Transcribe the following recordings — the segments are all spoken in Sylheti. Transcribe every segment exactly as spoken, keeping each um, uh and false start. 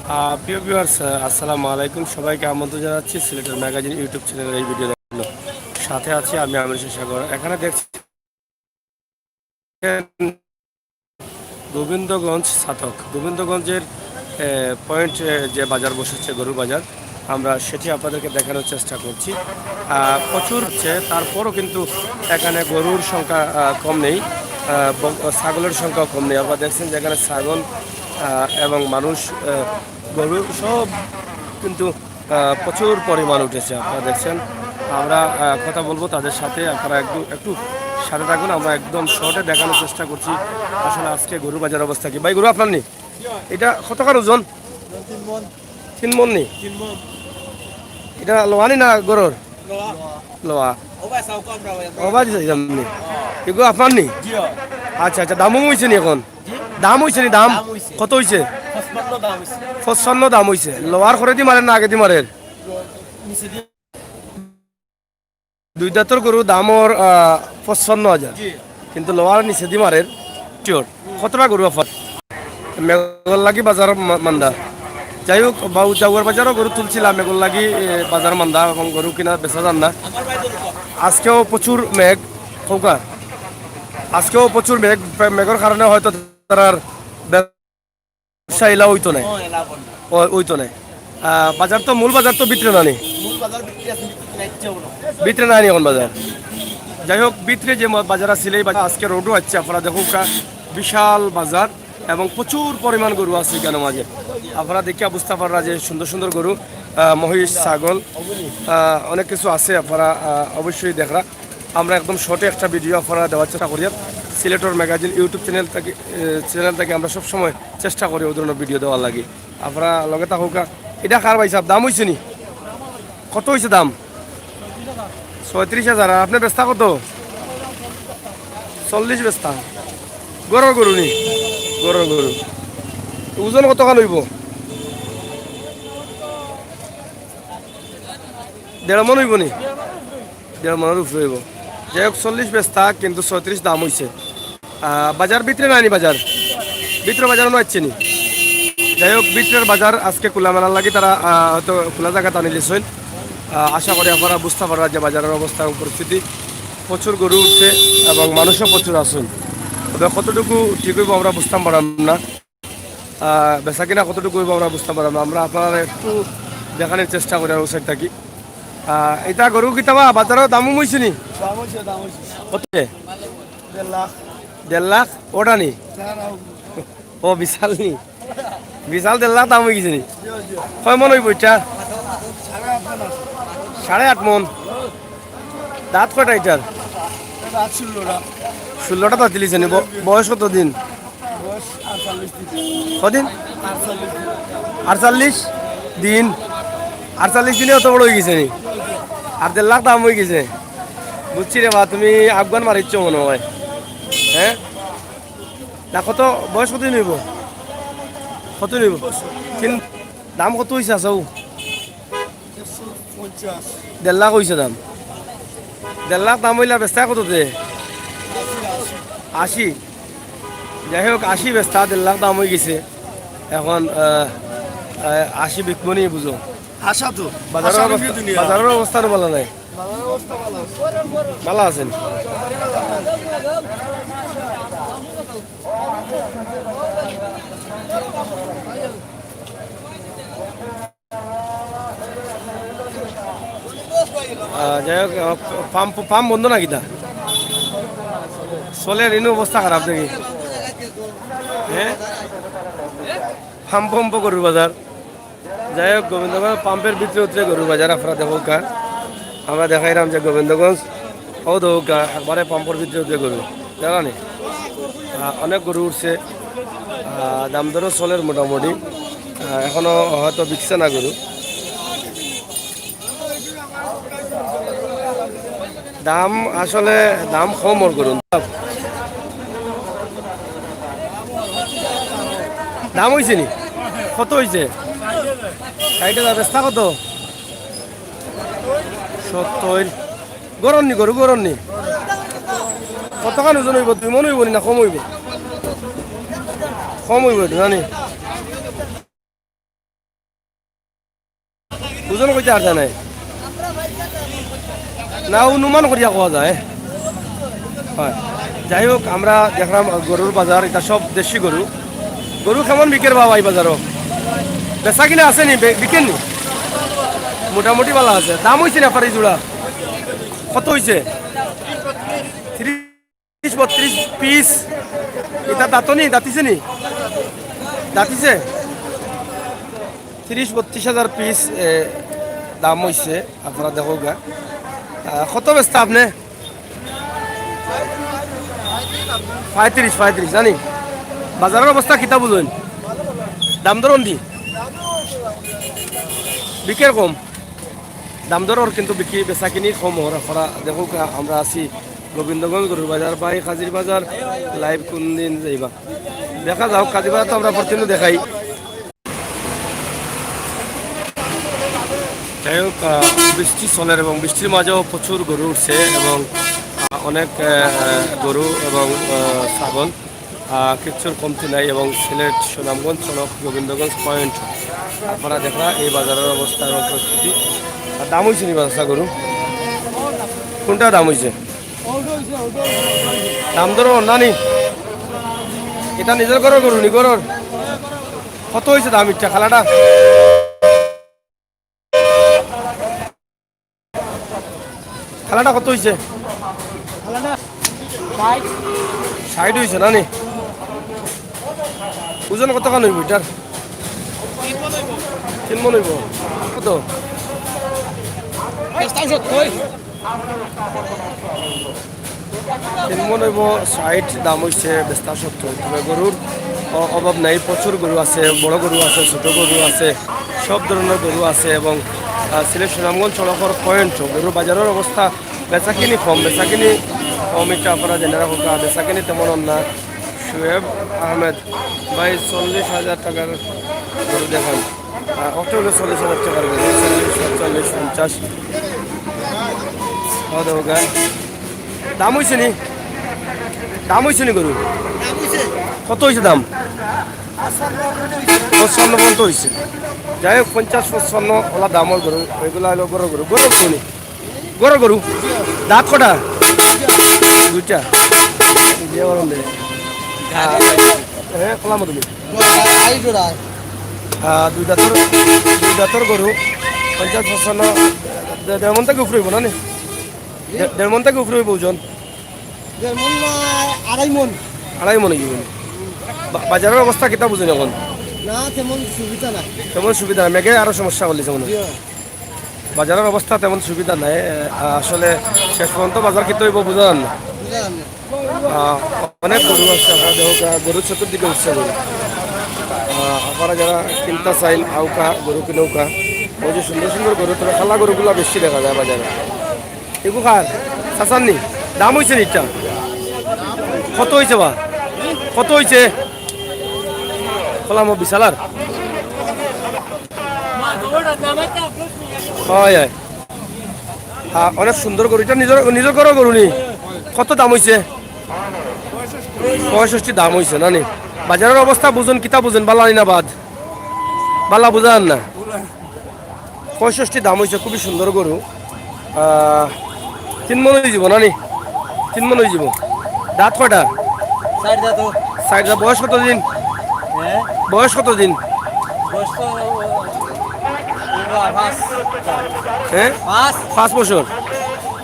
আহ, প্রিয় ভিউয়ার্স, আহ, আসসালামু আলাইকুম। সবাইকে আমন্ত্রণ জানাচ্ছি সিলেটের ম্যাগাজিন YouTube চ্যানেলের এই ভিডিও দেখার জন্য। সাথে আছি আমি আমির হোসেন সাগর। এখানে দেখছেন গোবিন্দগঞ্জ ছাতক, গোবিন্দগঞ্জের, আহ, পয়েন্ট, আহ, যে বাজার বসেছে, গরুর বাজার, আমরা সেটি আপনাদেরকে দেখানোর চেষ্টা করছি। আহ, প্রচুর হচ্ছে, তারপরও কিন্তু এখানে গরুর সংখ্যা, আহ, কম নেই, আহ, বক-, ছাগলের সংখ্যাও কম নেই। আপনারা দেখছেন যে এখানে ছাগল, আহ, এবং মানুষ, আহ, গরু সব কিন্তু, আহ, প্রচুর পরিমাণ উঠেছে। আপনারা দেখছেন, আমরা, আহ, কথা বলবো তাদের সাথে। আপনারা একটু, একটু সাথে থাকুন, আমরা একদম শর্টে দেখানোর চেষ্টা করছি আসলে আজকে গরু বাজার অবস্থা কি। ভাই, গরু আপনার নি? এটা কতখান ওজন? তিন মন। তিন মন নি? তিন মন। এটা লোয়ানি না গরুর? লোয়া। লোয়া। ও ভাই, চাও কম না ভাই। ও ভাই, দিছে দাম নি? এগো আপনার নি? জি। আচ্ছা, আচ্ছা, দামও হইছে নি এখন? জি? দাম হইছে নি, দাম? দাম হইছে। কত হইছে? পঁচপান্ন দাম হইছে। পঁচপান্ন দাম হইছে। লোয়ার করে দি মারের না আগে দি মারের? নিচে দিয়ে। দুই দাঁতর গরু দাম ওর, আহ, পঁচপান্ন হাজার। জি। কিন্তু লোয়ার নিচে দি মারের। শিওর। কতটা গরু অফার? মেঘর লাগি বাজার মা-, মান্দা। যাই হোক, বাউ জাউয়ার বাজারও গরু তুলছিলাম, মেঘর লাগি, এ, বাজার মান্দা এবং গরু কিনা বেচা যান না। আজকেও প্রচুর মেঘ, খৌকা। আজকেও প্রচুর মেঘ, পে-, মেঘর কারণে হয়তো তারার ব্যবসা ইলা হইতো না। ও, হইতো না। আহ, বাজার তো, মূল বাজার তো ভিতরে না নি? মূল বাজার ভিতরে আছে, ভিতরে নাই, যাবো না। ভিতরে নাই নি এখন বাজার? যাই হোক, ভিতরে যে ম-, বাজার আছিল, এই বাজার আজকে রোডও আছে, আপনারা দেখুন, বিশাল বাজার এবং প্রচুর পরিমাণ গরু আছে এখানে মাঝে। আপনারা দেখিয়া বুঝতে পাররা যে সুন্দর সুন্দর গরু, আহ, মহিষ, ছাগল, আহ, অনেক কিছু আছে, আপনারা, আহ, অবশ্যই দেখরা। আমরা একদম শর্টে একটা ভিডিও আপনারা দেওয়ার চেষ্টা করি। সিলেটর ম্যাগাজিন YouTube চ্যানেল থেকে, আহ, চ্যানেল থেকে আমরা সবসময় চেষ্টা করি ওই ধরনের ভিডিও দেওয়ার লাগি। আপনারা লগে থাকুকা। এটা কার ভাই সাহেব, দাম হইছে নি? কত হইছে দাম? ছয়ত্রিশ হাজার। আর আপনি বেচতা কত? চল্লিশ বেচতা। গরুর গরু নি? গরুর গরু। ওজন কতখান হইব? দেড় মন হইব নি? দেড় মনের উপরে হইব। যাই হোক, চল্লিশ বেচতা, কিন্তু ছয়ত্রিশ দাম হইছে। আহ, বাজার ভিতরে নাই নি বাজার? ভিতরে বাজার অনো আছে নি? যাই হোক, ভিতরের বাজার আজকে খোলা মেলার লাগি তারা, আহ, হয়তো খোলা জায়গা টানি লিছইন। আহ, আশা করি আপনারা বুঝতে পাররা যে বাজারের অবস্থা এবং পরিস্থিতি। প্রচুর গরু উঠছে এবং মানুষও প্রচুর আছইন। তবে কতটুকু ঠিক হইব আমরা বুঝতাম পারলাম না। আহ, বেচা কিনা কতটুকু হইব আমরা বুঝতাম পারলাম না। আমরা আপনারা একটু দেখানোর চেষ্টা করি আর ওই সাইড থাকি। আহ, এটা গরু কিতা বা বাজারও দাম হইছে নি? দাম হইছে, দাম হইছে। কত? দেড় লাখ। দেড় লাখ? ওটা নি? না, না, ও বিশাল নি? বিশাল দেড় লাখ দাম হয়ে গেছে নি? জি, জি। কয় মন হইব এটা? সাড়ে আট মন আছে। সাড়ে আট মন? দাঁত কয়টা এটার? এটা দাঁত ষোলোটা। ষোলোটা দাঁত দিলিছে নি? ব-, বয়স কত দিন? বয়স আটচল্লিশ দিন। কদিন? আটচল্লিশ দিন। আটচল্লিশ দিন? আটচল্লিশ দিনে অত বড় হয়ে গেছে নি? আর দেড় লাখ দাম হয়ে গেছে। বুঝছি রে বা, তুমি আফগান মারিচ্ছ মনে হয়। হ্যাঁ? না, কত, বয়স কত নিব? কত নিব? তিন, দাম কত হইছে আচ্ছা? দেড় লাখ হইছে দাম। দেড় লাখ দাম হইলে বেচতা কত দে? আশি। যাই হোক, আশি বেচতা, দেড় লাখ দাম হয়ে গেছে। এখন, আহ, আহ, আশি বিকবো নি বুঝো। আশা তো। বাজারের আশা অবস্থা, রুগী দুনিয়া। বাজারের অবস্থা তো ভালো নাই। বাজারের অবস্থা ভালো আছে। ভালো আছেন? আহ, যাই হোক, আহ, পাম্প, পাম্প বন্ধ না কিতা? চলে, রিনু অবস্থা খারাপ দেখি। হ্যাঁ? পাম্প, পাম্প গরুর বাজার। যাই হোক, গোবিন্দগঞ্জ পাম্পের ভিতরে উতরে গরুর বাজার, আপনারা দেখো কা। আমরা দেখাইলাম যে গোবিন্দগঞ্জ, ও দেখো কা, একবারে পাম্পের ভিতরে উতরে গরু। জানো নি? আহ, অনেক গরু উঠছে। আহ, দাম দরও চলের মোটামুটি। আহ, এখনো হয়তো বিকছে না গরু। দাম আসলে, দাম কম ওর গরু। দাম হইছে নি? কত হইছে? ষাট হাজার। বেচতা কত? সত্তর। গরম নি গরু, গরম নি? কতখান ওজন হইব? দুই মন হইব নি না কম হইব? কম হইব একটু, জানি। ওজন কইতে আর জানাই না, অনুমান করিয়া কওয়া যায়। হয়, যাই হোক, আমরা দেখলাম গরুর বাজার, ইটা সব দেশি গরু। গরু কেমন বিকের বাবা এই বাজারো? বেচা কিনা আছে নি? বে-, বিকের নি? মোটামুটি ভালা আছে। দাম অইছে নি আপনার এই জোড়া? কত অইছে? তিরিশ বত্রিশ পিস। ইটা দাঁত নি? দাঁতিছে নি? দাঁতিছে? তিরিশ বত্রিশ হাজার পিস, এ, দাম অইছে। আপনারা দেখউক্কা। আহ, কত বেচতা আপনে? পঁয়ত্রিশ, পঁয়ত্রিশ, জানি। বাজারর অবস্থা কিতা বুঝইন? দাম দর অন্দি? বিকের কম। দাম দরর কিন্তু বিকি বেচা কিনি কম অর। আপনারা দেখউক্কা, আমরা আছি গোবিন্দগঞ্জ গরুর বাজার, ভাই কাজির বাজার। Live কুন দিন যাইবা দেখা যাউক, কাজির বাজার তো আমরা প্রতিদিন দেখাই। যাই হোক, আহ, বৃষ্টি চলের এবং বৃষ্টির মাঝেও প্রচুর গরু উঠছে এবং, আহ, অনেক, আহ, গরু এবং, আহ, ছাগল, আহ, কিচ্ছুর কমতি নাই। এবং সিলেট সুনামগঞ্জ সড়ক গোবিন্দগঞ্জ পয়েন্ট, আপনারা দেখরা এই বাজারর অবস্থা এবং পরিস্থিতি। আর দাম অইছে নি বাজার গরু? কুনটা দাম অইছে? দাম দর অর না নি? ইটা নিজর ঘরর গরু নি, ঘরর? কত অইছে দাম ইটা, কালাটা? কালাটা কত অইছে? ষাইট অইছে না নি? ওজন কতখান অইবো ইটার? তিন মণ অইবো। কত? তিন মণ অইবো ষাইট, দাম অইছে বেচতা সত্তর। তবে গরুর অ-, অভাব নাই, প্রচুর গরু আছে, বড় গরু আছে, ছোট গরু আছে, সব ধরনর গরু আছে। এবং, আহ, সিলেট সুনামগঞ্জ সড়কর পয়েন্ট, গরুর বাজারর অবস্থা বেচা কিনি কম, বেচা কিনি কম, ইটা আপনারা জেনে রাখউক্কা, বেচা কিনি তেমন অর না। শুয়েব আহমেদ ভাই, চল্লিশ হাজার টাকার গরু দেখান। আহ, অটা অইলো চল্লিশ হাজার টাকার গরু, চল্লিশ, সাতচল্লিশ, পঞ্চাশ। খাওয়া দাওয়া গা। দাম অইছে নি? দাম অইছে নি গরু? কত অইছে দাম? পঁচপান্ন পর্যন্ত অইছে। যাই হোক, পঞ্চাশ পঁচপান্ন অলা দামর গরু, অইগুলা অইলো ঘরর গরু, ঘরর গরু নি। ঘরর গরু। দাঁত কটা? দুইটা। দিয়া বলুন দে। আহ, হ্যাঁ, খোলা মতো নি। আহ, দুই দাঁতর, দুই দাঁতর গরু, পঞ্চাশ পঁচপান্ন, দে-, দেড় মণ থাকি উপরে অইবো না নি? দে-, দেড় মণ থাকি উপরে অইবো ওজন। দেড় মণ না, আড়াই মণ। আড়াই মণ অইবো। বা-, বাজারর অবস্থা কিতা বুঝইন অখন? না, তেমন সুবিধা নাই। তেমন সুবিধা নাই, মেঘে আরো সমস্যা করিলিছে মনে অয়। জি। বাজারর অবস্থা তেমন সুবিধা নাই। আহ, আসলে শেষ পর্যন্ত বাজার কিতা অইবো বুঝা যার না। বুঝা যার না। আহ, অনেক গরু আছে, আপনারা দেখউক্কা, আহ, গরু চতুর্দিকে উঠছে গরু। আহ, আপনারা যারা কিনতা চাইন, আউক্কা, গরু কিনউক্কা। অউ যে সুন্দর সুন্দর গরু, তবে কালা গরুগুলা বেশি দেখা যায় বাজারো। এগু কার? চাচার নি? দাম অইছে নি ইটা? কত অইছে বা? কত অইছে? কলামো বিশালার? অয়, অয়। হ্যাঁ, অনেক সুন্দর গরু। ইটা নিজর, নিজর ঘরর গরু নি? কত দাম অইছে? পঁয়ষট্টি দাম অইছে না নি? বাজারর অবস্থা বুঝইন, কিতা বুঝইন, ভালা নি না বাদ? ভালা বুঝা যার না। পঁয়ষট্টি দাম অইছে, খুবই সুন্দর গরু। আহ, তিন মণ অইযিবো না নি? তিন মণ অইযিবো। দাঁত কয়টা? চাইর দাঁত। চাইর দাঁত। বয়স কত দিন? হ্যাঁ? বয়স কত দিন? বয়স তো, আহ, পাঁচ। হ্যাঁ? পাঁচ। পাঁচ বছর।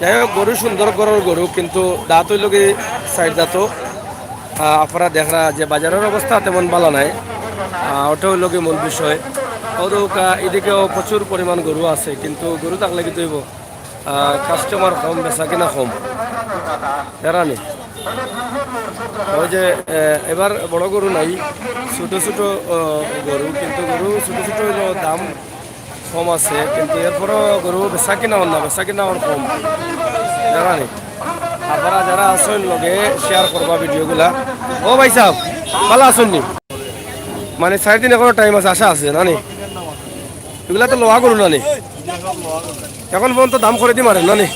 যাই হোক, গরু সুন্দর ঘরর গরু, কিন্তু দাঁত অইলো গি চাইর দাঁত। আহ, আপনারা দেখরা যে বাজারর অবস্থা তেমন ভালা নাই। আহ, অটা অইলো গি মূল বিষয়। অউ দেখউক্কা, এদিকেও প্রচুর পরিমাণ গরু আছে, কিন্তু গরু থাকলে কিতা অইবো? আহ, customer কম, বেচা কিনা কম। এরা নি। অউ যে, আহ, এবার বড় গরু নাই, ছোট ছোট, আহ, গরু, কিন্তু গরু ছোট ছোট অইলেও দাম কম আছে, কিন্তু এরপরও গরু বেচা কিনা অর না, বেচা কিনা অর কম। জানা নি? আপনারা যারা আছইন লগে share করবা video গুলা। ও ভাই সাহেব, ভালা আছইন নি? মানে চাইর দিন এখনো time আছে, আশা আছে, না নি? ইগুলা তো লওয়া গরু না নি? এখন পর্যন্ত দাম করেদি মারের, না নি?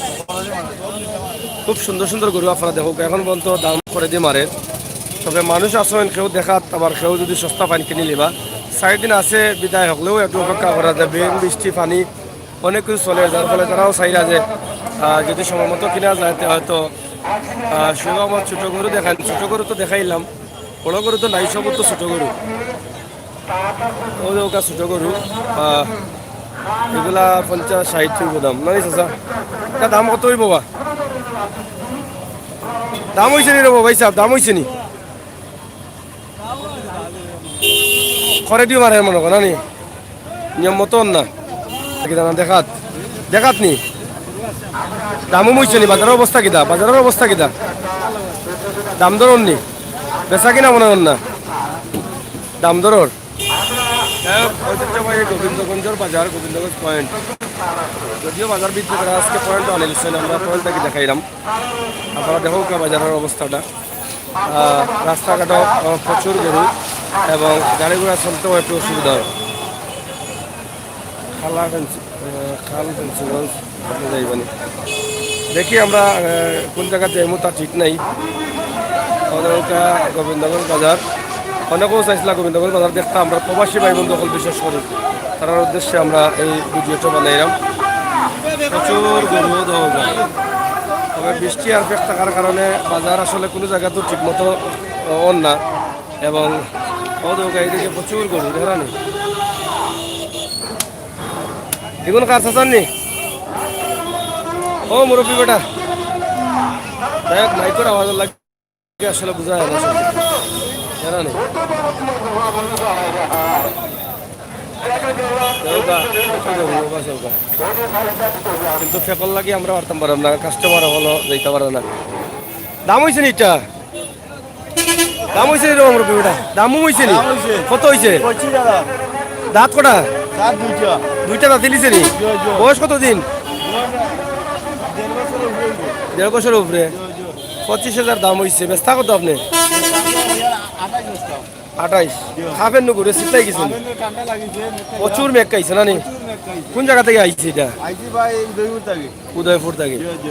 খুব সুন্দর সুন্দর গরু আপনারা দেখউক্কা, এখন পর্যন্ত দাম করেদি মারের। তবে মানুষ আছইন, কেউ দেখাত, আবার কেউ যুদি সস্তা পাইন কিনিলিবা। চাইর দিন আছে বিদায়, হকলেও একটু অপেক্ষা করা যায়। বিন, বৃষ্টি, পানি, অনেক কিছু চলে, যার ফলে তারাও চাইরা যে, আহ, যদি সময় মতো কিনা যায়, তে হয়তো, আহ, শুভ আমার ছোট গরু দেখান, ছোট গরু তো দেখাইলাম, বড় গরু তো নাই, সব তো ছোট গরু। ও যে ওটা ছোট গরু, আহ, এগুলা পঞ্চাশ ষাট হইব দাম, নানি চাচা? এটা দাম কত হইব বা? দাম হইছে নি রে বা ভাই সাহেব, দাম হইছে নি? খরে দিও মারে মনে করো, নানি? নিয়ম মতো না। কিতা না দেখাত? দেখাত নি? দামও মইছে নি? বাজারের অবস্থা কিতা? বাজারের অবস্থা কিতা? দাম দরর নি? বেচা কিনা মনে হন না? দাম দরর? যাই হোক, ঐতিহ্যবাহী গোবিন্দগঞ্জের বাজার, গোবিন্দগঞ্জ পয়েন্ট। যদিও বাজার বৃদ্ধি করা আজকে পয়েন্ট আনিলছেন, আমরা পয়েন্টটা কি দেখাইলাম। আপনারা দেখো কা বাজারের অবস্থাটা। আহ, রাস্তাঘাটও, আহ, প্রচুর গরু এবং গাড়ি ঘোড়া চলতেও একটু অসুবিধা হয়। খালা ফেন্সি, আহ, খাল ফেন্সিগঞ্জ, আপনি যাইবেন। দেখি আমরা, আহ, কোন জায়গাত যাইমু তা ঠিক নাই। আমাদের ওটা গোবিন্দগঞ্জ বাজার। অনেকেও চাইছিলা গোবিন্দগঞ্জ বাজার দেখতাম, আমরা প্রবাসী ভাই বন্ধু সকল বিশেষ করে তারার উদ্দেশ্যে আমরা এই ভিডিওটা বানাইলাম। প্রচুর গরু দেওয়া যায়, তবে বৃষ্টি আর পেক থাকার কারণে বাজার আসলে কোনো জায়গা তো ঠিক মতো অন না। এবং ও তো গাড়ি দিকে প্রচুর গরু, দেখা নি? এগুলো কার চাচার নি? ও মুরব্বী বেটা, যাই হোক, মাইকের আওয়াজ লাগে, আসলে বোঝা যায় না সব। জানা নেই। যাই হোক, যাই হোক, যাই হোক। কিন্তু ফেকর লাগি আমরা পারতাম পারলাম না, কাস্টমার হলো যাইতে পারে না। দাম হইছে নি এটা? দাম হইছে নি রে মুরব্বি বেটা? দামও হইছে নি? দাম হইছে। কত হইছে? পঁচিশ হাজার। দাঁত কটা? দাঁত দুইটা। দুইটা দাঁত দিলিছে নি? জি, জি। বয়স কত দিন? দেড় বছরের উপরে হইব। দেড় বছরের উপরে? জি, জি। পঁচিশ হাজার দাম হইছে। বেচতা কত আপনি? আঠাশ বস্তা। আঠাশ। জি। খাবেন নু ঘুরে শীতলাই গেছে নি? খাবেন নু ঠান্ডা লাগিছে, মেঘ প্রচুর মেঘ খাইছে না নি? প্রচুর মেঘ খাইছে। কোন জায়গা থেকে আইছে এটা? আইছি ভাই উদয়পুর থেকে। উদয়পুর থেকে? জি, জি।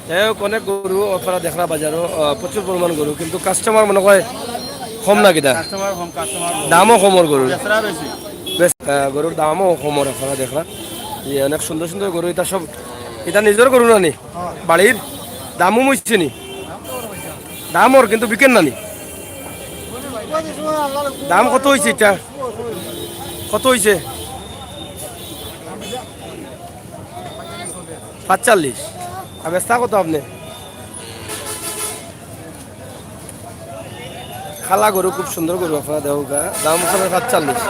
যাই হোক, অনেক গরু আপনারা দেখরা বাজারও, আহ, প্রচুর পরিমাণ গরু, কিন্তু কাস্টমার মনে হয় কম না কিতা? কাস্টমার কম, কাস্টমার কম। দামও কমর গরুর। বেচরা বেশি। বেশ, আহ, গরুর দামও কমর আপনারা দেখরা। এই অনেক সুন্দর সুন্দর গরু, এটা সব, এটা নিজের গরু না নি? হ্যাঁ। বাড়ির? দামও মইছে নি? দামর কিন্তু বিকেন না নি? দাম কত হইছে এটা? কত হইছে? পাঁচচল্লিশ। আর বেচতা কত আপনি? খালা গরু, খুব সুন্দর গরু, আপনারা দেখো গা, দাম হচ্ছে পাঁচচল্লিশ,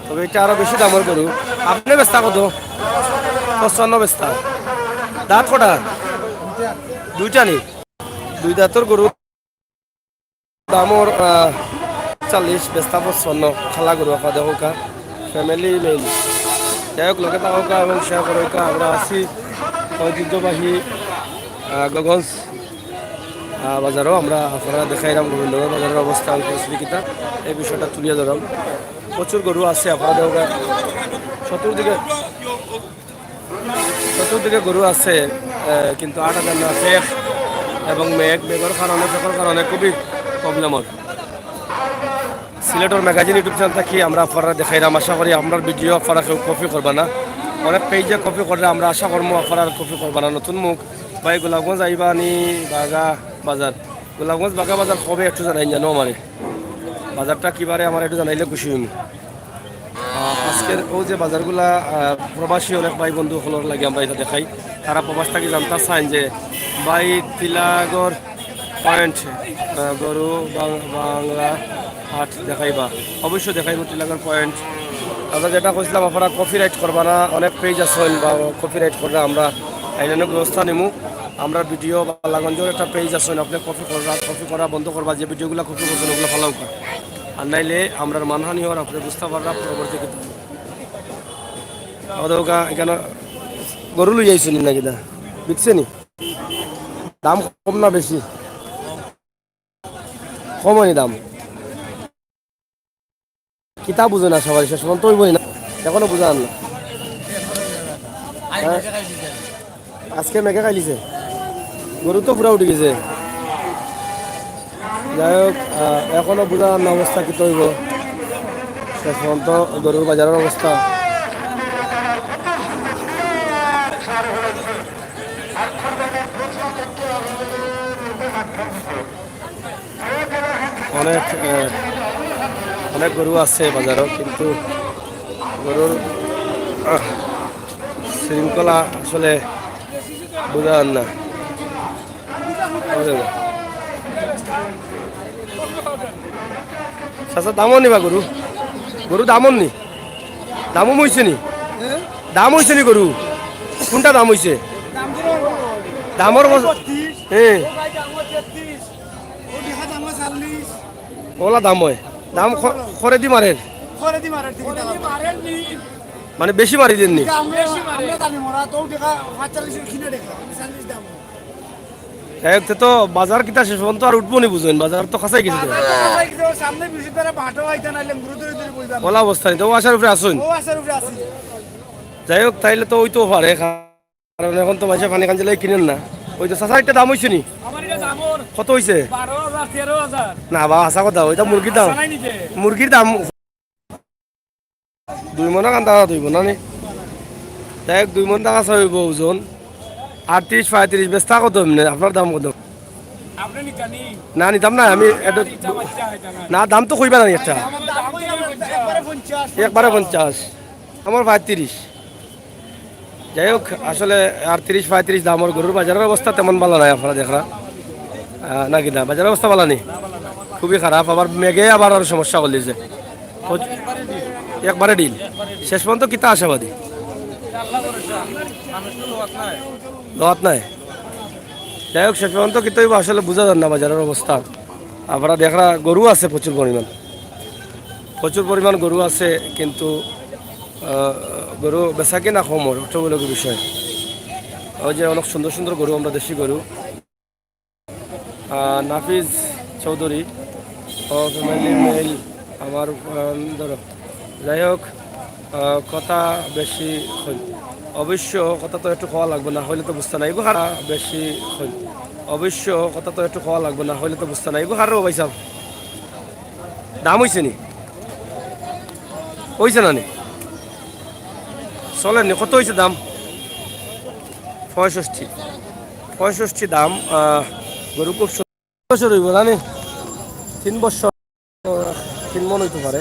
তবে এটা আরো বেশি দামর গরু। আপনি বেচতা কত? পঁচপান্ন বেচতা। দাঁত কটা? দুইটা নি? দুই দাঁতর গরু। দামর, আহ, চল্লিশ, বেচতা পঁচপান্ন, খালা গরু, আপনারা দেখো কা, ফ্যামিলি মেইন। যাই হোক, লগে থাকো কা এবং শেয়ার করো কা। আমরা আছি ঐতিহ্যবাহী, আহ, গগঞ্জ, আহ, বাজারও। আমরা আপনারা দেখাইলাম গোবিন্দগঞ্জ বাজারের অবস্থা, পরিস্থিতি কিতা, এই বিষয়টা তুলিয়া ধরলাম। প্রচুর গরু আছে, আপনারা দেখো কা, চতুর্দিকে চতুর্দিকে গরু আছে, আহ, কিন্তু আটা যায় না, ফেক এবং মেঘ, মেঘর কারণে, ফেকর কারণে খুবই প্রবলেম হয়। সিলেটর ম্যাগাজিন YouTube চ্যানেল থাকি আমরা আপনারা দেখাইলাম, আশা করি আমরার ভিডিও আপনারা কেউ কপি করবা না। অনেক পেজে কপি করলে আমরা আশা করবো আপনারা আর কপি করবা না। নতুন মুখ ভাই গোলাপগঞ্জ আইবা নি বাগা বাজার, গোলাপগঞ্জ বাগা বাজার কবে একটু জানাই জানো আমারে, বাজারটা কিবারে আমার একটু জানাইলে খুশি হইমু। আহ, আজকের ও যে বাজারগুলা, আহ, প্রবাসী অনেক ভাই বন্ধু হলর লাগে আমরা এটা দেখাই। তারা প্রবাস থাকি জানতা চাইন যে ভাই টিলাগড় পয়েন্ট, আহ, গরু বাং-, বাংলা হাট দেখাইবা, অবশ্যই দেখাইবো টিলাগড় পয়েন্ট। আমরা যেটা কইছিলাম, আপনারা কপিরাইট করবা না, অনেক পেজ আছে বা কপিরাইট করলে আমরা আইনানো ব্যবস্থা নিমু। আমরা ভিডিও বালাগঞ্জের একটা পেজ আছে, আপনি কপি করবা, কপি করা বন্ধ করবা, যে ভিডিওগুলো কপি করছেন ওগুলো ফালাও। আর নাইলে আমরার মানহানি হওয়ার আপনি বুঝতে পাররা পরবর্তী ক্ষেত্রে। আমাদের ওগা এখানে গরু লই আইছনি নাকি দা? বিকছে নি? দাম কম না বেশি? কম হয়নি দাম? কিতা বুঝে না সবাই, শেষ পর্যন্ত হইবই না, এখনো বুঝা আর না। হ্যাঁ? আজকে মেঘে খাইলিছে, গরু তো পুরা উঠি গেছে। যাই হোক, আহ, এখনো বুঝা আর না অবস্থা কিতা হইব, শেষ পর্যন্ত গরুর বাজারের অবস্থা। অনেক, আহ, অনেক গরু আছে বাজারো, কিন্তু গরুর, আহ, শৃঙ্খলা আসলে বোঝা যার না। চাচা, দামও নিবা গরু? গরু দামও নি? দামও অইছে নি? দাম অইছে নি গরু? কোনটা দাম অইছে? দামর বস-, হ্যাঁ। ওলা দাম অয়। দাম খ-, খরেদি মারের? মানে বেশি মারি দেননি? যাই হোক, তে তো বাজার কিতা শেষ পর্যন্ত আর উঠবো নি বুঝইন, বাজার তো খাসাই গেছে তো। ওলা অবস্থা নি, তো আশার উপরে আসুন। যাই হোক, তাইলে তো অইতেও পারে, কারণ এখন তো মাইনষে পানি কাঞ্জিলাই কিনের না। ওই তো চাচা, একটা দাম অইছে নি? কত অইছে? না বা, হাছা কথা, ওইটা মুরগির দাম। মুরগির দাম দুই মন কান্দা দুই মন আনি। দেখ, দুই মন টাকা চাইব ওজন। আটত্রিশ, পঁয়ত্রিশ, বেচতা কত এমনি? আপনার দাম কত? না, নিতাম না আমি। এটা না, দাম তো কইবা না একটা। একবারে পঞ্চাশ। আমার পঁয়ত্রিশ। যাই হোক, আসলে আটত্রিশ, পঁয়ত্রিশ দামর গরুর বাজারর অবস্থা তেমন ভালা নায়, আপনারা দেখরা। আহ, নাকি না? বাজারর অবস্থা ভালা নি? খুবই খারাপ। আবার মেঘে আবার আরো সমস্যা করলিছে। একবারে ডিল। শেষ পর্যন্ত কিতা আশাবাদী? লওয়াত নাই। যাই হোক, শেষ পর্যন্ত কিতা অইবো আসলে বুঝা যার না বাজারর অবস্থা। আপনারা দেখরা, গরু আছে প্রচুর পরিমাণ, প্রচুর পরিমাণ গরু আছে, কিন্তু, আহ, গরু বেচা কিনা কম অর, অটা অইলো গি বিষয়। ওই যে অনেক সুন্দর সুন্দর গরু, আমরা দেশি গরু। আহ, নাফিজ চৌধুরী, ও ফ্যামিলি মেইল, আমার, আহ, ধরো, যাই হোক, আহ, কথা বেশি কইন। অবশ্য কথা তো একটু কওয়া লাগবো, না হইলে তো বুঝতা নায়। এগু কার বেশি কইন। অবশ্য কথা তো একটু কওয়া লাগবো, না হইলে তো বুঝতা নায়। এগু কার রে ভাই সাহেব? দাম অইছে নি? অইছে না নি? চলের নি? কত অইছে দাম? পঁয়ষট্টি। পঁয়ষট্টি দাম। আহ, গরু খুব সুন্দর। বছর অইবো জানি, তিন বছর, তিন মন অইতো পারে।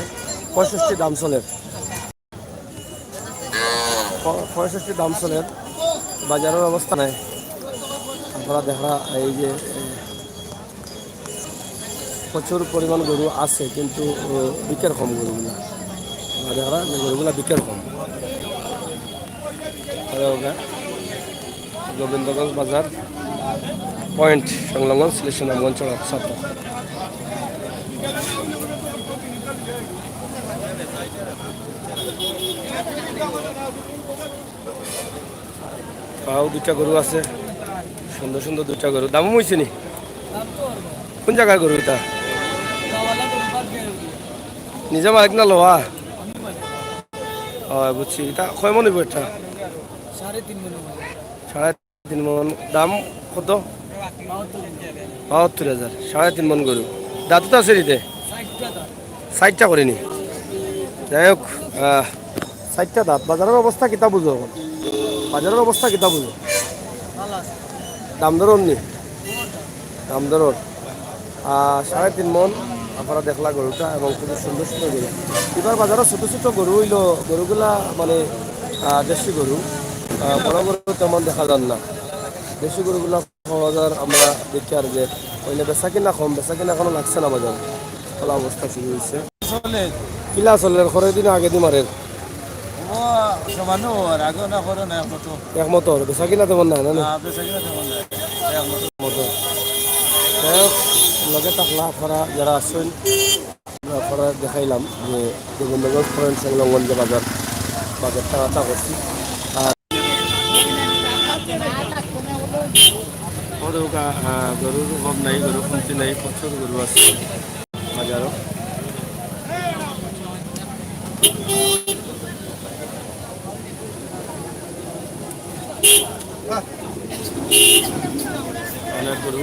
পঁয়ষট্টি দাম চলের, প-, পঁয়ষট্টি দাম চলের। বাজারর অবস্থা নাই। আপনারা দেখরা এই যে, এ, প্রচুর পরিমাণ গরু আছে, কিন্তু, ও, বিকের কম গরুগুলা। আপনারা দেখরা যে গরুগুলা বিকের কম। আরে ওকে। গোবিন্দগঞ্জ বাজার পয়েন্ট, সংলগ্ন সিলেট সুনামগঞ্জ সড়ক, ছাত্র। আও দুইটা গরু আছে, সুন্দর সুন্দর দুইটা গরু। দামও অইছে নি? কোন জাগার গরু ইটা? নিজে মালিক না লওয়া? ও, বুঝছি। ইটা কয় মন অইবো একটা? সাড়ে তিন মন। সাড়ে তিন মন। দাম কত? বাহাত্তর হাজার। সাড়ে তিন মন গরু। দাঁত তো আছে নিতে? চাইরটা করে নি। যাই হোক, আহ, চাইরটা দাঁত। বাজারর অবস্থা কিতা বুঝো এখন? বাজারর অবস্থা কিতা বুঝো? দাম দর অমনি? দাম দর। আহ, সাড়ে তিন মন আপনারা দেখলা গরুটা, এবং খুবই সুন্দর সুন্দর গরু। এবার বাজারো ছোট ছোট গরু অইলো, গরুগুলা মানে, আহ, দেশি গরু, আহ, বড় গরু তেমন দেখা যার না। দেশি গরুগুলা কক্সবাজার আমরা দেখি আর যে, অইলে বেচা কিনা কম, বেচা কিনা এখনো লাগছে না বাজার। ভালা অবস্থা শুরু অইছে। চলে। কিলা চলের, খরে দিন আগে দি মারের? ও সমানো আর আগে না করে না এক মতো। এক মতো, বেচা কিনা তেমন নাই, না, না? না, বেচা কিনা তেমন নাই। এক মতো। মতো। যাই হোক, লগে থাকলা আপনারা যারা আছেন, আমরা আপনারা দেখাইলাম যে গোবিন্দগঞ্জ পয়েন্ট সংলগ্ন যে বাজার, বাজারটা আশা করছি। আর আমাদের ওটা, আহ, গরুর অভাব নাই, গরু কমতি নাই, প্রচুর গরু আছে বাজারও। অনেক গরু,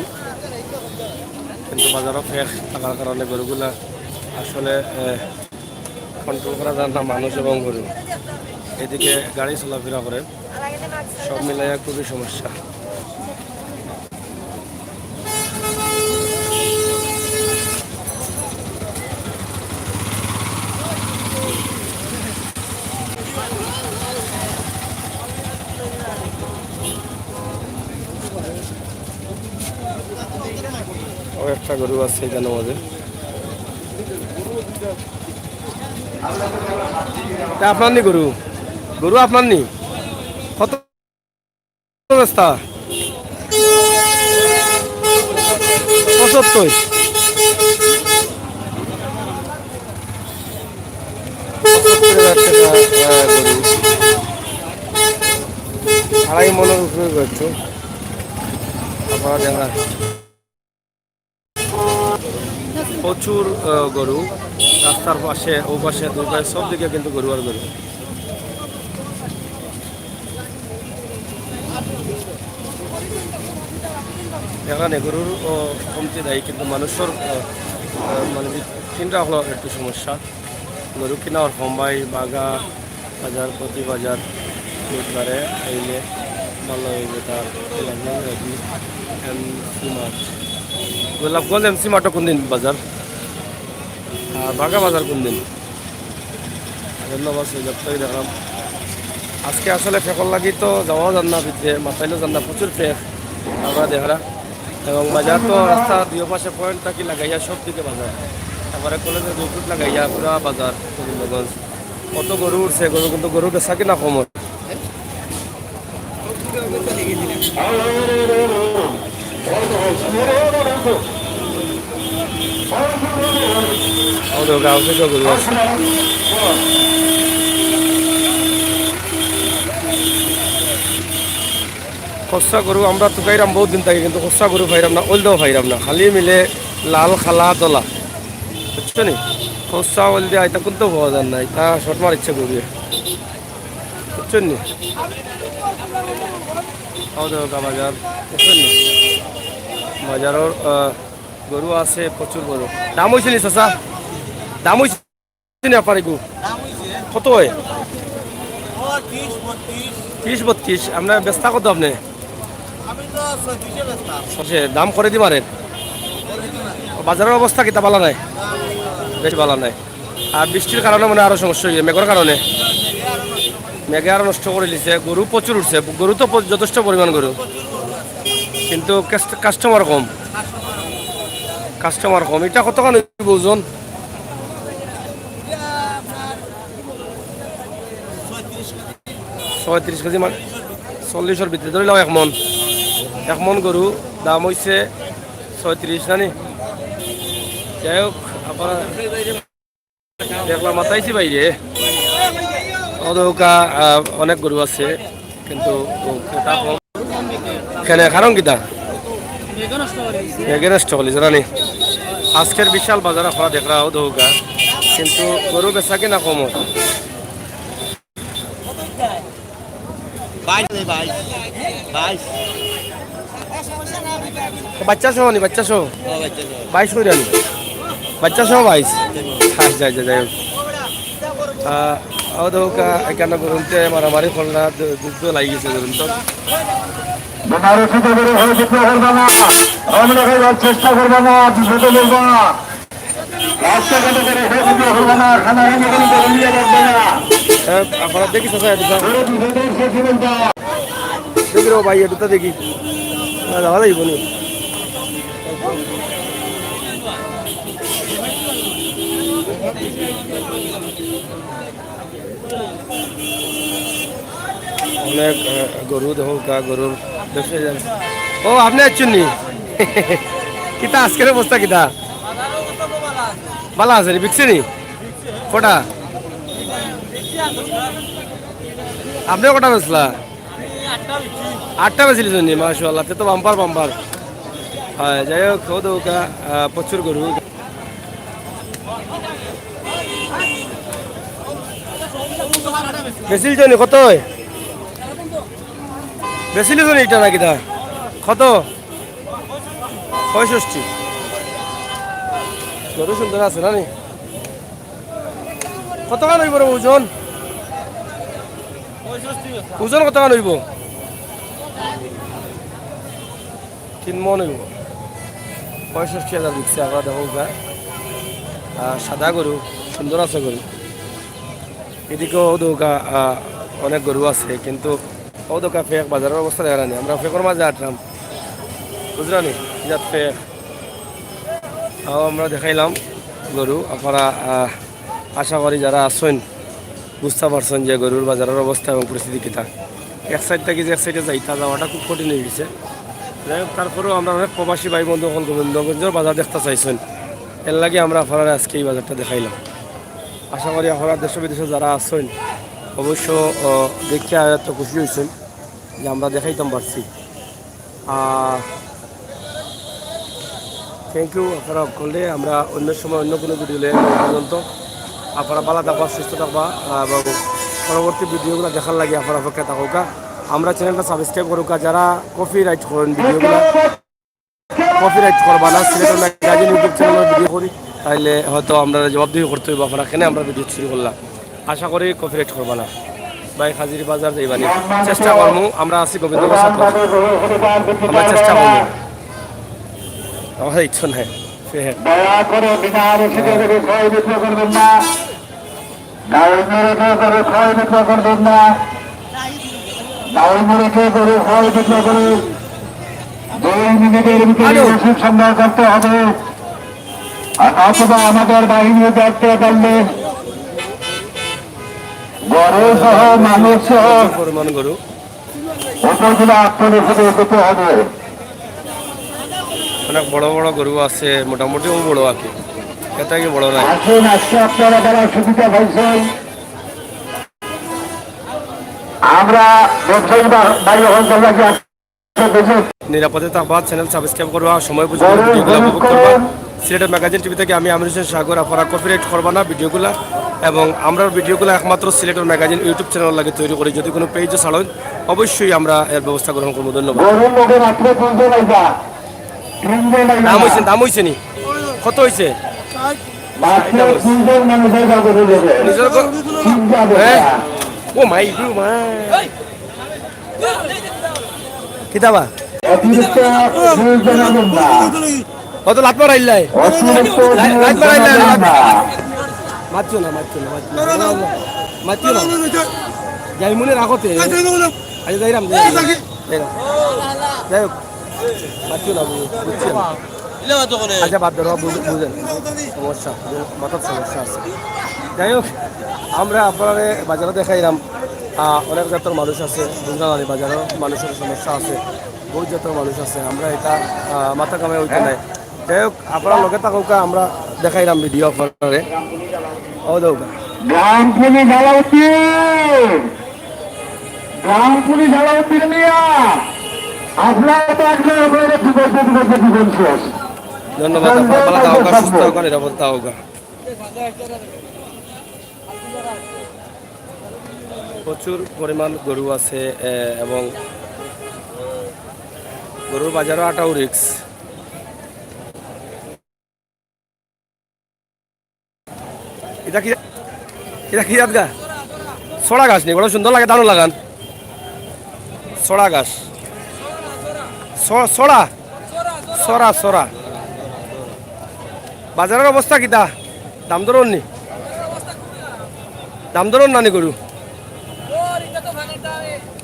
কিন্তু বাজারও ফেক থাকার কারণে গরুগুলা আসলে, আহ, কন্ট্রোল করা যায় না, মানুষ এবং গরু। এদিকে গাড়ি চলাফেরা করে, সব মিলাইয়া খুবই সমস্যা। একটা গরু আছে এখানে মাঝে। তা আপনার নি গরু? গরু আপনার নি? কত বেচতা? পঁচাত্তর। পঁচাত্তর হাজার টাকা, আহ, গরু। আড়াই মনের উপরে গরু। আপনারা দেখা। প্রচুর, আহ, গরু রাস্তার পাশে, ও পাশে, দুই পাশে, সব দিকে কিন্তু গরু আর গরু। এখানে গরুর, ও, কমতি নাই, কিন্তু মানুষের, আহ, আহ, মানে, চিন্তা হলো একটু সমস্যা। গরু কিনা ওর কম ভাই, বাগা বাজার, প্রতি বাজার বুধবারে আইলে ভালো হইবে। তার গোলাপগঞ্জ রাখি এমসি মাঠ। গোলাপগঞ্জ এমসি মাঠও কোন দিন বাজার? আর বাগা বাজার কোন দিন? ধন্যবাদ, সেই জবটাই দেখলাম। আজকে আসলে ফেকর লাগি তো যাওয়াও যান না ভিতরে, মাতাইলেও যান না, প্রচুর ফেক। আমরা দেখরা এবং বাজার তো রাস্তা দুই পাশে পয়েন্ট থাকি লাগাইয়া সব দিকে বাজার। তারপরে কলেজের দুই ফুট লাগাইয়া পুরা বাজার করিমগঞ্জ। কত গরু উঠছে, গরু কিন্তু গরু বেচা কিনা কম হয়। ও তো গাঁও থেকে গরু আছে। খসা গরু আমরা তুকাইরাম বহুত দিন থাকি, কিন্তু খসা গরু পাইরাম না, ওলদাও পাইরাম না, খালি মিলে লাল, কালা, ধলা, বুঝছো নি? খসা ওলদে আইতা কিন্তু পাওয়া যায় না, এটা শর্ট মার ইচ্ছে গরু, বুঝছো নি? খাওয়া দাওয়া বাজার, বুঝছো নি? বাজারর, আহ, গরু আছে, প্রচুর গরু। দাম হইছে নি চাচা? দাম হইছে নি আপনার এগু? দাম হইছে। কত হয়? ও, ত্রিশ, বত্রিশ। ত্রিশ, বত্রিশ। আপনার বেচতা কত আপনি? আমি তো ছয়ত্রিশে বেচতাম। সে দাম করে দি পারেন। বাজারর অবস্থা কিতা ভালা নাই? বেশ ভালা নাই। আর বৃষ্টির কারণে মনে হয় আরো সমস্যা হইছে, মেঘর কারণে। মেঘে আরো নষ্ট করে দিছে। গরু প্রচুর উঠছে, গরু তো প-, যথেষ্ট পরিমাণ গরু, কিন্তু কাস্ট-, কাস্টমার কম, কাস্টমার কম। এটা কতখান হইব ওজন? ছয়ত্রিশ কেজি মানে চল্লিশর ভিতরে, ধরি লাও এক মন। এক মন গরু দাম হইছে ছয়ত্রিশ, জানি। যাই হোক, আপনারা দেখলাম, মাতাইছি বাইরে। অদৌকা, আহ, অনেক গরু আছে, কিন্তু ও কোটা কম। কেনে কারণ কিতা? মেঘে নষ্ট করিছে, জানি। আজকের বিশাল বাজার আপনারা দেখরা অদৌকা, কিন্তু গরু বেচা কিনা কম। বাইশ, বাইশ, বাইশ। বাচ্চা সহ নি, বাচ্চা সহ? হ্যাঁ, বাচ্চা সহ। বাইশ কইরা নি? বাচ্চা সহ বাইশ? আচ্ছা, আচ্ছা, যাই হোক। আহ, ও তো কা-, এখানে গরুতে মারামারি করলা, দু-, যুদ্ধ লাগি গেছে গরুর তো। বেনারসি তো বেরো হয়ে যুদ্ধ করবে না, আমরা খাইবার চেষ্টা করবে না, বিপদে বলবা। রাস্তাঘাটে করে হয়ে যুদ্ধ করবে না, খানা খানি করে বলিয়ে রাখবে না। হ্যাঁ, আপনারা দেখি চাচা, এটা। বেরো বিপদে সে জীবনটা। দেখি রে ভাই, এটা তো দেখি। না, যাওয়া যাইব নি। অনেক, আহ, গরু দেখো, গা গরুর ব্যবসায়ী যান। ও, আপনি আসছেন নি? কিতা আজকের অবস্থা কিতা? ভালা আছে নি? বিকছে নি? কটা? আপনি কটা বেচলা? আটটা বেচিলিছইন নি? মাশাআল্লাহ, তে তো বাম্পার, বাম্পার। হয়, যাই হোক, ও তো ওকা, আহ, প্রচুর গরু। বেচিলিছইন নি কত? বেচিলিছইন নি এটা নাকি তা? কত? পঁয়ষট্টি। গরু সুন্দর আছে না নি? কতখান হইব রে ওজন? ওজন কতখান হইব? তিন মন হইব। পঁয়ষট্টি হাজার বিকছে, আমরা দেখো গা। আহ, সাদা গরু, সুন্দর আছে গরু। এদিকেও দেখো গা, আহ, অনেক গরু আছে, কিন্তু ও দেখো গা ফেক বাজারর অবস্থা দেখা নাই। আমরা ফেকর মাঝে আটলাম, বুঝলা নি? ইয়াত ফেক। তাও আমরা দেখাইলাম গরু। আপনারা, আহ, আশা করি যারা আছইন বুঝতা পারছইন যে গরুর বাজারর অবস্থা এবং পরিস্থিতি কিতা। এক সাইড থাকি যে এক সাইডে যাইতা যাওয়াটা খুব কঠিন অইগেছে। যাই হোক, তারপরেও আমরা অনেক প্রবাসী ভাই বন্ধু অকল গোবিন্দগঞ্জর বাজার দেখতা চাইছইন, এরলাগি আমরা আপনারারে আজকে ই বাজারটা দেখাইলাম। আশা করি আপনারা দেশ বিদেশে যারা আছইন অবশ্য, আহ, দেখিয়া এত খুশি অইছইন যে আমরা দেখাইতাম পারছি। আহ, thank you আপনারা অকলরে। আমরা অন্য সময় অন্য কুনু ভিডিও লইয়া আইমু। পর্যন্ত আপনারা ভালা থাকবা, সুস্থ থাকবা, আহ, এবং পরবর্তী ভিডিওগুলা দেখার লাগি আপনারা অপেক্ষায় থাকউক্কা। আমরার চ্যানেলটা সাবস্ক্রাইব করউক্কা। যারা কপিরাইট করইন ভিডিওগুলা, কপিরাইট করবা না। সিলেটর ম্যাগাজিন YouTube চ্যানেলর ভিডিও করি, তাইলে হয়তো আমরারে জবাবদিহি করতে অইবো আপনারা কেনে আমরা ভিডিও চুরি করলা। আশা করি কপিরাইট করবা না। ভাই, হাজির বাজার যাইবানি? চেষ্টা করমু, আমরা আছি গোবিন্দগঞ্জ ছাত্র। আমরা চেষ্টা করমু। আমার ইচ্ছা নাই। দয়া করে বিনা রসিদে গরু ক্রয় বিক্রয় করবেন না। গাড়ি মেরে কেউ গরু ক্রয় বিক্রয় করবেন না। গাড়ি মেরে কেউ গরু ক্রয় বিক্রয় করে দুই মিনিটের ভিতরে হ্যালো। রসিদ সংগ্রহ করতে হবে। আর অথবা আমাদের বাহিনী দেখতে পারলে গরু সহ মানুষ সহ পরিমাণ গরু। উপজেলা আত্মনির্ভর হতে হবে। অনেক বড় বড় গরু আছে, মোটামুটি ও বড় আর কি, এটা কি বড় নাই। আসুন, আজকে আপনারা যারা সুবিধা পাইছেন, আমরা ব্যবসায়ী বা-, ভাই অকলর লাগি আজকে নিরাপদে থাকবা, চ্যানেল সাবস্ক্রাইব করবা, সময় বুঝে গরু ভিডিওগুলো গরু উপভোগ করবা। সিলেটের ম্যাগাজিন টিভি থেকে আমি আমির হোসেন সাগর। আপনারা কপিরাইট করবা না ভিডিওগুলা, এবং আমরার ভিডিওগুলা একমাত্র সিলেটের ম্যাগাজিন YouTube চ্যানেল লাগি তৈরি করি। যদি কুনু পেজে ছাড়ইন, অবশ্যই আমরা এর ব্যবস্থা গ্রহণ করমু। ধন্যবাদ। গরুর লগে মাত্র তিনজন আইবা। তিনজন আইবা। দাম অইছে, দাম অইছে নি? কত অইছে? মাত্র তিনজন মানুষ আইবা গরুর লগে। নিজের গো-, তিনটা হ্যাঁ? দেখা। ও মাই গো মাই। কিতাবা? অতিরিক্ত দুই জনের না। কত লাত মারাইলাই? অতিরিক্ত লা-, দুই লাত মারাইলাই, জনের লাত। না। মাতিও না, মাতিও না, মাতিও না। মাতিও না। যাই মনে রাখো তে। আচ্ছা, যাইরাম, যাইরাম। যাইরাম। যাই হোক, মাতিও না, বুঝ-, বুঝছি আমি। আচ্ছা, বাদ দেওয়া বুঝ-, বুঝেন। সমস্যা, মাথার সমস্যা আছে। যাই হোক, আমরা আপনারে বাজারো দেখাইরাম, আহ, অনেক জাতর মানুষ আছে, বুঝলাম আমি, বাজারো মানুষের সমস্যা আছে, বহুত জাতর মানুষ আছে। আমরা এটা, আহ, মাথা কামাই অইতো নায়। যাই হোক, আপনারা লগে থাকউক্কা, আমরা দেখাইরাম ভিডিও আপনারে। ও দেউক্কা। গ্রাম পুলিশ আলাউদ্দিন, গ্রাম পুলিশ আলাউদ্দিন মিয়া, আপনারা তো একজন করে জীবন, জীবন, জীবন শেষ। ধন্যবাদ, আপনারা ভালো থাকউক্কা, সুস্থ থাকউক্কা, নিরাপদ থাকউক্কা। প্রচুর পরিমাণ গরু আছে, এ, এবং গরুর বাজারো আটাও রিক্স। এটা কি, এটা কি জাত গা? ছড়া ঘাস নি, বড় সুন্দর লাগে, দারুণ লাগান। ছড়া ঘাস। ছ-, ছড়া? ছড়া, ছড়া। বাজারর অবস্থা কিতা? দাম দরর নি? দাম দরর না নি গরু?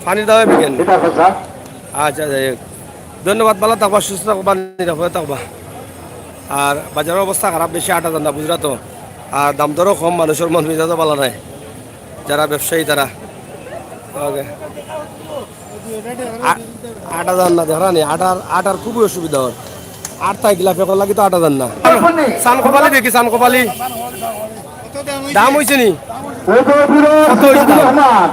পানির দামে বিকেন। আচ্ছা, যাই হোক। ধন্যবাদ, ভালা থাকবা, সুস্থ থাকবা, নিরাপদে থাকবা। আর বাজারর অবস্থা খারাপ, বেশি আটা যার না, বুঝরা তো। আর দাম দরও কম, মানুষর মন মেজাজও ভালা নাই, যারা ব্যবসায়ী তারা। ওকে। আ-, আটা যার না, দেখরা নি, আটার, আটার খুবই অসুবিধা অর। আট থাকি লাভ এখন লাগি তো আটা যার না। সান কপালি দেখি, সান কপালি। দাম অইছে নি? কত অইছে দাম?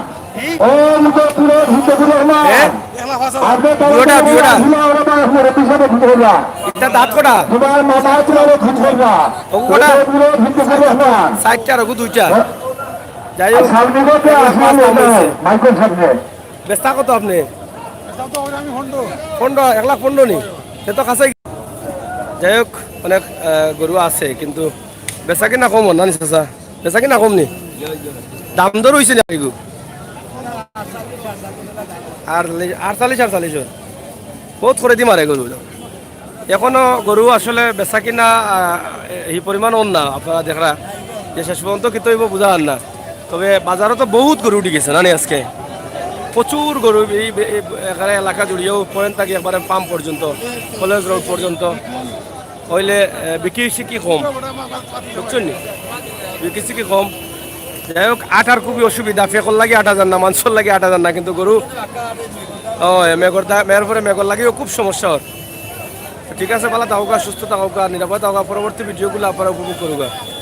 এ? দুইটা, দুইটা। এটা দাঁত কটা? ও কটা? চারটা আর ওগু দুইটা। যাই হোক, এক লাখ পাঁচ দাম অইছে। বেচতা কত আপনে? পনেরো, এক লাখ পনেরো নি? সে তো কাছেই। যাই হোক, অনেক, আহ, গরু আছে, কিন্তু বেচা কিনা কম অর না নি চাচা? বেচা কিনা কম নি? দাম দর অইছে নি এগু? আর আটচল্লিশ, আটচল্লিশ অর। বহুত করেদি মারে গরু। এখনো গরু আসলে বেচা কিনা, আহ, এই পরিমাণ অর না। আপনারা দেখরা যে শেষ পর্যন্ত কিতা অইবো বুঝা যার না। তবে বাজারো তো বহুত গরু উঠি গেছে না নি আজকে? প্রচুর গরু, এই বে-, এই একেবারে এলাকা জুড়িয়েও, পয়েন্ট থাকি একবারে পাম্প পর্যন্ত, কলেজ রোড পর্যন্ত। অইলে, এ, বিকি সিকি কম, বুঝছইন নি? বিকি সিকি কম। যাই হোক, আটার খুবই অসুবিধা, ফেকর লাগি আটা যার না, মাংসর লাগি আটা যার না, কিন্তু গরু, ও, এ, মেঘর দা-, মেঘর পরে মেঘর লাগিও খুব সমস্যা অর। ঠিক আছে, ভালা থাকউক্কা, সুস্থ থাকউক্কা, নিরাপদ থাকউক্কা, পরবর্তী ভিডিওগুলা আপনারা উপভোগ করউক্কা।